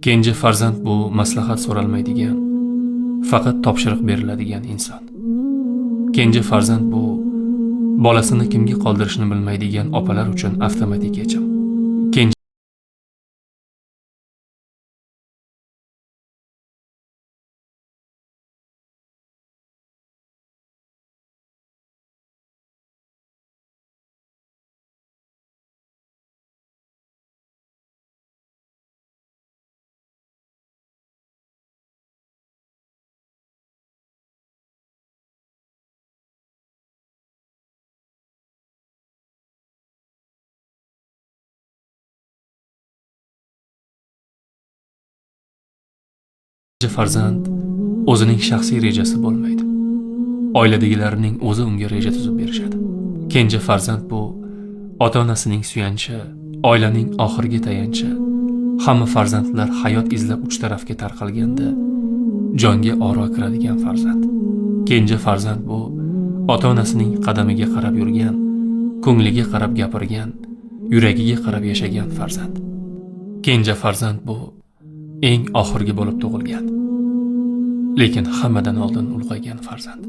Kenja farzand bu maslahat so'ralmaydigan, faqat topshiriq beriladigan inson. Kenja farzand bu bolasini kimga qoldirishni bilmaydigan opalar uchun avtomatik yechim. Kenja farzand o'zining shaxsiy rejasi bo'lmaydi. Oiladagilarning o'zi unga reja tuzib berishadi. Kenja farzand bu ota-onasining suyanchi, oilaning oxirgi tayanchi. Hamma farzandlar hayot izlab uch tarafga tarqalganda jonga oro kiradigan farzand. Kenja farzand bu ota-onasining qadamiga qarab yurgan, ko'ngliga qarab gapirgan, yuragiga qarab yashagan farzand. Kenja farzand bu eng oxirgi bo'lib tug'ilgan, lekin hammadan oldin ulg'aygan farzand.